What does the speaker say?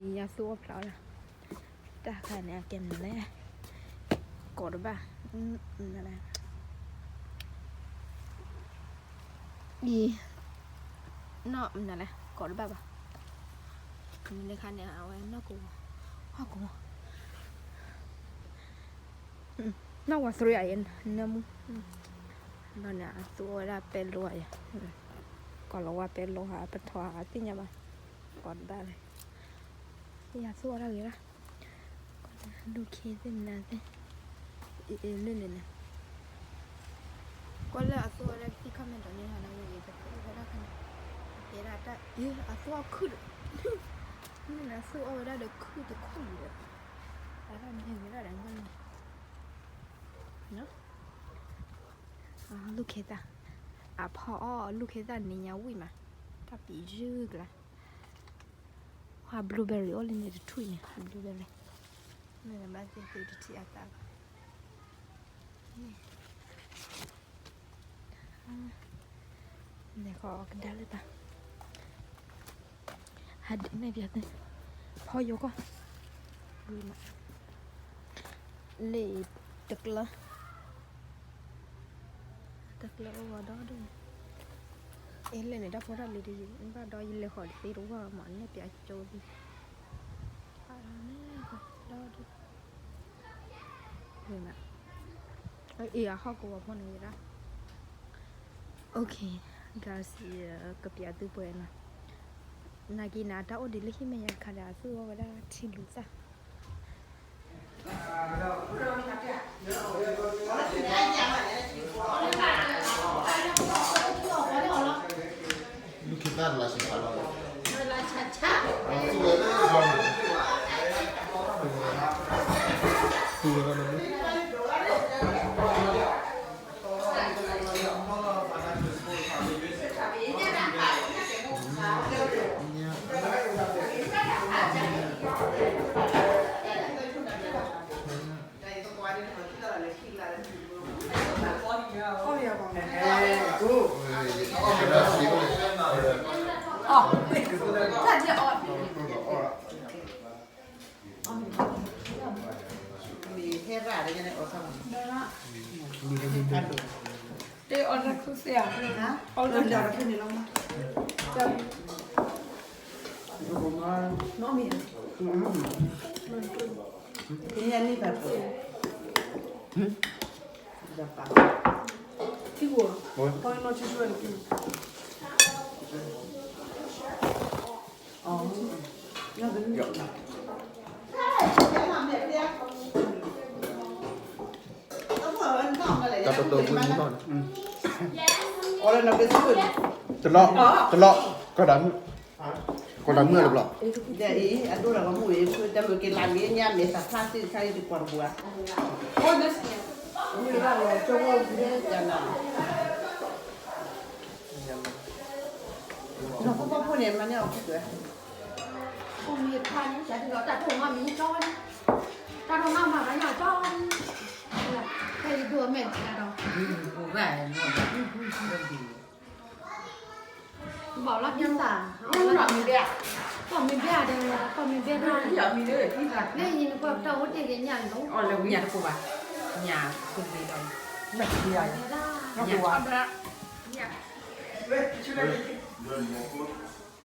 ယသူၣ်အီၣ်ဖျါအီၣ်ဒၣ်, တၢ်ခါန့ၣ် အကဲမနုၤလဲၣ်, ကိးတဘၣ်, မနုၤလဲၣ်, အံၤ, နီၢ်မနုၤလဲၣ် ကိးတဘၣ်ဘၣ်, မနုၤလဲၣ်ခါန့ၣ် အဝဲနီၢ်ကဝီၤ, ဟီၣ်ကဝီၤ, နီၢ်ဝၤသရံအယဲၢ်နၢမူ, ဘျီန့ၣ် အသူၣ်အီၣ်ဝဲဒၣ်ပဲလိဧါ, ကိးလီၤဝဲပဲလိဧါ ပထီၣ်ဧါ သ့ၣ်ညါဘၣ်, ကိးတဘၣ်လဲၣ်, ယသူၣ်အီၣ်တၢ်ဂ့ၤဒၣ်, လူၢ်ခ့သ့ၣ်မနုၤသ့ၣ်, လၢန့ၣ်န့ၣ်, ကွၢ်လၢအသူၣ်အီၣ်ဝဲဒၣ်တသ့ comment ဒီးန့ၣ်ဟီန့ၣ် ယသူၣ်အီၣ်ဝဲဒၣ်ခါန့ၣ်, တဲဒၣ်တၢ်အံၤ အသူၣ်အီၣ်ခုၣ်ဒီး, မ့ၢ်နသူၣ်အီၣ်ဝဲဒၣ်ဒီးခုၣ်တခိၣ်လံဒီး, အတၢ်မ့ၢ်ဝဲဒၣ်ဒီး လူၢ်ခ့သၣ်, အဖီအီၣ်လူၢ်ခ့သၣ်န့ၣ်ညါဝံၣ်မး, တၢ်ပံၤယုၢ်ကလါ, ဟါ blueberry အိၣ်လၢန့ၣ်တထူၣ်အံၤန့ၣ် blueberry, မ့ၢ်ဘၣ်သ့ၣ်သ့ၣ်တထံၣ်အသးဘၣ်, လဲၤဃီကဒါလၢတၢ်, ဟးဒ်န့ၣ်ပျးသ့ၣ်, ဖီယိၤကီၢ်, လ့ၣ်တကျၢၤ, တကျၢၤအိၣ်ဂီၤဒီဒူၣ်, အ့ လ့ၣ်န့ၣ် တၢ်ဖိတၢ်လံၤတယံၤဘၣ်ဒီး ယလဲၤဃီၤတသ့တဝီမး နဲၣ်ပျးကၠိသ့ၣ်, ဖးဒီးန့ၣ်ဒီဒူၣ်, အ့ အဟီၣ်ကဝီၤဖိန့ၣ်ယဒၣ်, OK, guys, ကပျးသုပှဲၤနီၤ, နာ်က့နၤ တၢ်အိၣ်ဒံးလၢဟံၣ်မဲာ်ညါတခါဒီး အသူၣ်အီၣ်ဝဲဒၣ်ထံလူၤသၣ် လူၢ်ခ့သၣ်လၢဆံးဆါလီၤ, သူဝဲဒၣ်လၢ တၢ်ပတီၢ်ပူၤမုၢ်ထီၣ်န့ၣ်, တလီၢ်, တလီၢ်, ကီးဒၣ်မုၢ်, ကီးဒၣ်မုၢ်လၢဘျီ, အဒိၣ်ဒီးမုၢ်အံၤ တၢ်မုၢ်က့ၤလၢ်ဂ့ၤညါ မဲာ်သၣ်ဖျါသ့ၣ်တခါအံၤ တကွၢ်တပူၤဧါ, မုၢ်ဘၣ်လီၤကၠိဖိကနၣ်, နီၢ်ဖိဖိဖိန့ၣ် မၤန့ၢ်အီၤခိၣ်ကျၢၢ်, ဖိမံၤဖျါန့ၣ် တၢ်ဒုးဒီးတၢ်ထိၣ်မၤမံၤကၠီန့ၣ်, တၢ်ထိၣ်မၤမၤဘၣ်ညါကၠီန့ၣ်, ဖဲယဒိၣ်အမဲာ်တခါဒီး, ပူၤဂၤ, ဘၣ်လီၤပျၢ်သး, ပှၤမ့ၢ်ဘဲ, ပှၤမ့ၢ်ဘဲဒီး, ပှၤမ့ၢ်ဘဲဒီး, လၢယနကွၢ်ပတၢ်အိၣ်တ့ၢ်က့ၤညၣ်လီၤ, အီၤလၢညၣ်တကိးဘၣ်, ညၣ်ခိၣ်ဘ့ဒီး, ညၣ်, ညၣ်,